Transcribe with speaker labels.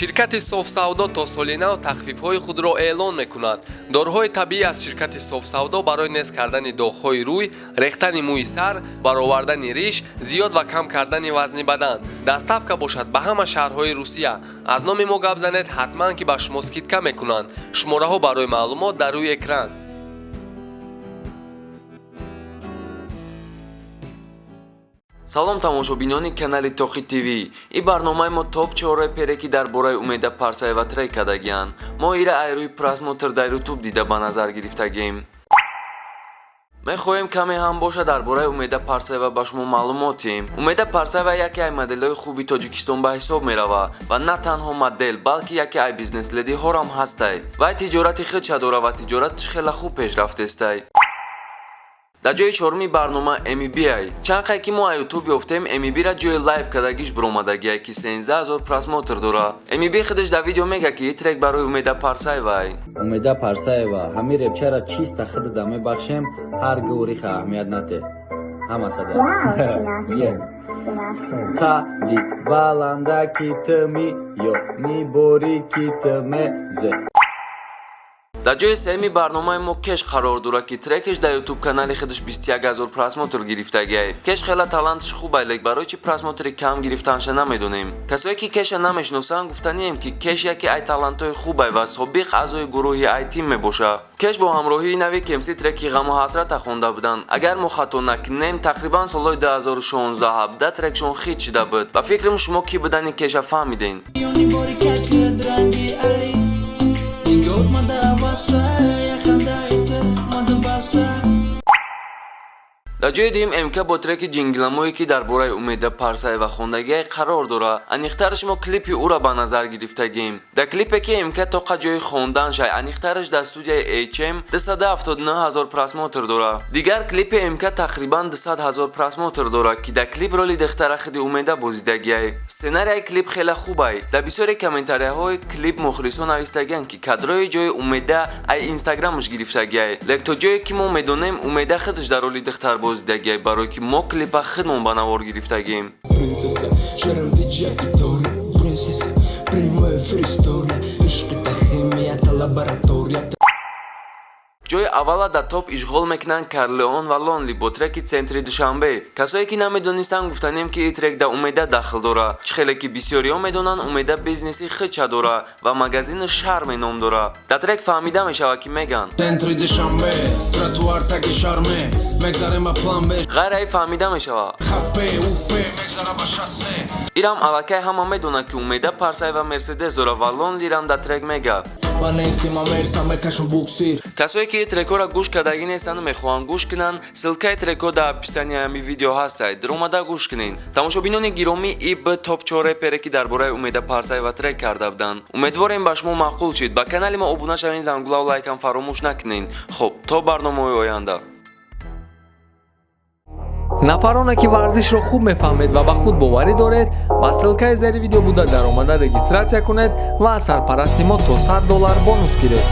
Speaker 1: Ширкати Софсавдо то соли нав тахфифҳои худро эълон мекунад. Доруҳои табиӣ аз ширкати Софсавдо барои нест кардани доғҳои рӯй, рехтани мӯи сар, баровардани риш, зиёд ва кам кардани вазни бадан. Доставка бошад ба ҳама шаҳрҳои Русия. Аз номи мо гап занед, ҳатман ки ба шумо скидка мекунанд. Шумораҳо барои маълумот дар рӯи экран.
Speaker 2: Салом, тамошобинони канали Тоқи ТВ. И барномаи мо топ 4 репере, ки дар бораи Умеда Парсаева трек кардагианд. Мо ира ай рӯи просмотр дар Ютуб дида ба назар гирифтагем. Мехоҳем каме ҳам боша дар бораи Умеда Парсаева ба шумо маълумот диҳем. Умеда Парсаева яке ай моделҳои хуби Тоҷикистон ба ҳисоб мерава ва на танҳо модел, балки яке ай бизнес-ледиҳорам ҳастай. Вай тиҷорати худша дора ва тиҷораташ хеле хуб пеш рафтестай. Дар ҷои чоруми барнома MEBI. Чанд қай ки мо аз Ютуб ёфтем, MEB-ра ҷои лайв кардагиш биромадагиай, ки 13 000 просмотр дора. MEB худаш дар видео мега, ки и трек барои Умеда Парсаевай.
Speaker 3: Умеда Парсаева, ҳамин репчара чиста худада мебахшем, ҳар гӯриха аҳамият нате, ҳама сада. Қади баланда ки ту миё миборӣ, ки ту мезе.
Speaker 2: Дар ҷои сеюми барномаи мо Кеш қарор дорад, ки трекеш дар Ютуб канали худаш 21 000 просмотр гирифтагиай. Кеш хела талантш хубай, лек барои чи просмотри кам гирифтанша намедонем. Касое ки Кеша намешиносанд, гуфтанием, ки Кеш яке ай талантҳои хубай ва собиқ аъзои гурӯҳи Айтим мебошад. Кеш бо ҳамроҳии нави Кемси треки «Ғаму ҳасрата» хонда буданд. Агар мо хато накунем, тақрибан солҳои 2016-17 трекшон хит шида буд. Ба фикрам, шумо кӣ будани Кеша фаҳмидем.
Speaker 4: Нигоҳ мада баса, яхандаи ту мада баса.
Speaker 2: Дар ҷои дуюм МК бо треки «Ҷингиламое», ки дар бораи Умеда Парсаева хондагиай, қарор дорад. Аниқтараш, мо клипи ӯро ба назар гирифтагем. Дар клипе ки МК тоқа ҷои хондан шай, аниқтараш дар студияи HM, 279 ҳазор просмотр дорад. Дигар клипи МК тақрибан 200 ҳазор просмотр дорад, ки дар клип роли духтара худи Умеда бозидагиай. Сценарияи клип хеле хубай. Дар бисёре комментарияҳои клип мухлисон навистагианд, ки кадрои ҷои Умеда ай Инстаграмаш гирифтагиай, лек то ҷое ки мо медонем, Умеда худаш дар роли духтар бозидагиай, барое ки мо клипа худмон ба навор гирифтагем.
Speaker 4: Принцесса, шерам диджей Тори. Принцесса, прямой эфир история. Ишқ это химия, это лаборатория.
Speaker 2: Ҷои аввала дар топ ишғол мекунанд Карлеон ва Лонли бо треки «Центри Душанбе». Касое ки намедонистанд, гуфтанем, ки и трек дар Умеда дахл дорад. Чӣ хеле ки бисёриҳо медонанд, Умеда бизнеси худша дорад ва магазини Шарме ном дорад. Дар трек фаҳмида мешавад, ки мегӯянд:
Speaker 4: Центри Душанбе, тротуар таги шарме. Мегзарем ба план Б.
Speaker 2: Ғайраи фаҳмида мешавад.
Speaker 4: Хат П, У, П, мегзара ба шоссе.
Speaker 2: Ирам аллакай ҳама медонад, ки Умеда Парсаева Мерседес дорад ва Лонлирам дар трек мега.
Speaker 4: Ба Некси ма мерса мекашум буксир.
Speaker 2: Касое ки трекҳоро гӯш кардагӣ нестанду мехоҳанд гӯш кунанд, ссылкаи трекҳо дар описанияи ҳамин видео ҳастад, даромада гӯш кунед. Тамошобинони гиромӣ, иб топ 4 репере, ки дар бораи Умеда Парсаева трек карда буданд. Умедворем, ба шумо маъқул шид. Ба канали мо обуна шавед, зангулаву лайкам фаромӯш накунед. Хуб, то барномаҳои оянда.
Speaker 1: Нафароне ки варзишро хуб мефаҳмед ва ба худ боварӣ доред, ба ссылкаи зери видео буда даромада регистрация кунед ва аз сарпарасти мо то 100 доллар бонус гиред.